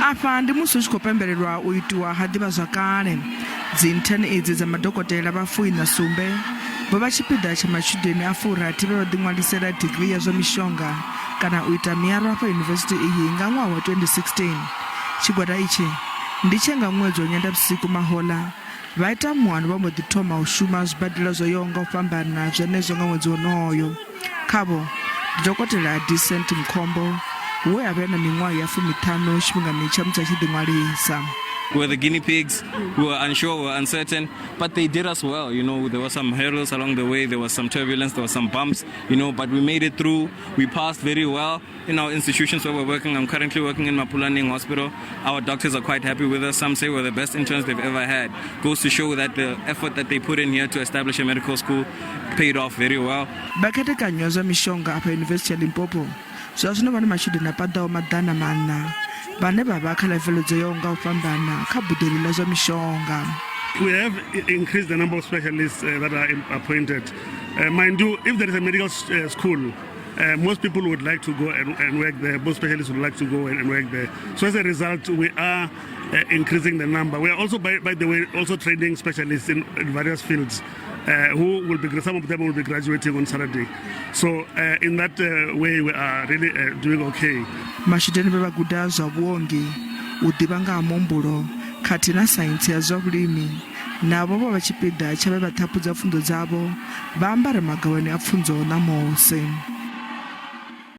Afha ndi musi hu tshi khou pembelelwa u itiwa ha ḓivhazwakale. Dzi intern idzi dza madokotela vha fuiṋa sumbe vho vha tshipiḓa tsha matshudeni a furathi vhe vha ḓiṅwalisela digirii ya zwa mishonga kana u ita miaro afha yunivesithi iyi nga ṅwaha wa 2016. Tshigwada itshi ndi tshe nga ṅwedzi wa Nyendavhusiku mahoḽa vha ita muano vha mbo ḓi thoma u shuma zwibadela zwo yaho nga u fhambana zwenezwo nga ṅwedzi wonoyo. Khavho ndi Dokotela Decent Mkhombo we a vha e na miṅwaha ya fumiṱhanu tshifhingani tsha musi a tshi ḓiṅwalisa. We were the guinea pigs. We were unsure, we were uncertain, but they did us well. There were some hurdles along the way, there was some turbulence, there were some bumps, but we made it through. We passed very well in our institutions where we're working. I'm currently working in Mapulaneng Hospital. Our doctors are quite happy with us. Some say we're the best interns they've ever had. Goes to show that the effort that they put in here to establish a medical school paid off very well. Vha khethekanyo ya zwa mishonga afha Yunivesithi ya Limpopo zwa zwino vha na matshudeni a paḓaho 400 vhane vha vha kha ḽevele dzo yaho nga u fhambana kha buḓo iḽi ḽa zwa mishonga. We have increased the number of specialists that are appointed. Mind you, if there is a medical school, most people would like to go and work there. Most specialists would like to go and work there. So as a result, we are increasing the number. We are also, by the way, also training specialists in various fields who will be, some of them will be graduating on Saturday. So in that way, we are really doing okay. Matshudeni vhe vha guda zwa vhuongi, u ḓivha nga ha muhumbulo khathihi na saintsi ya zwa vhulimi navho vho vha tshipiḓa tsha vhe vha ṱhaphudza pfunzo dzavho vha ambara magaweni a pfunzo ṋamusi.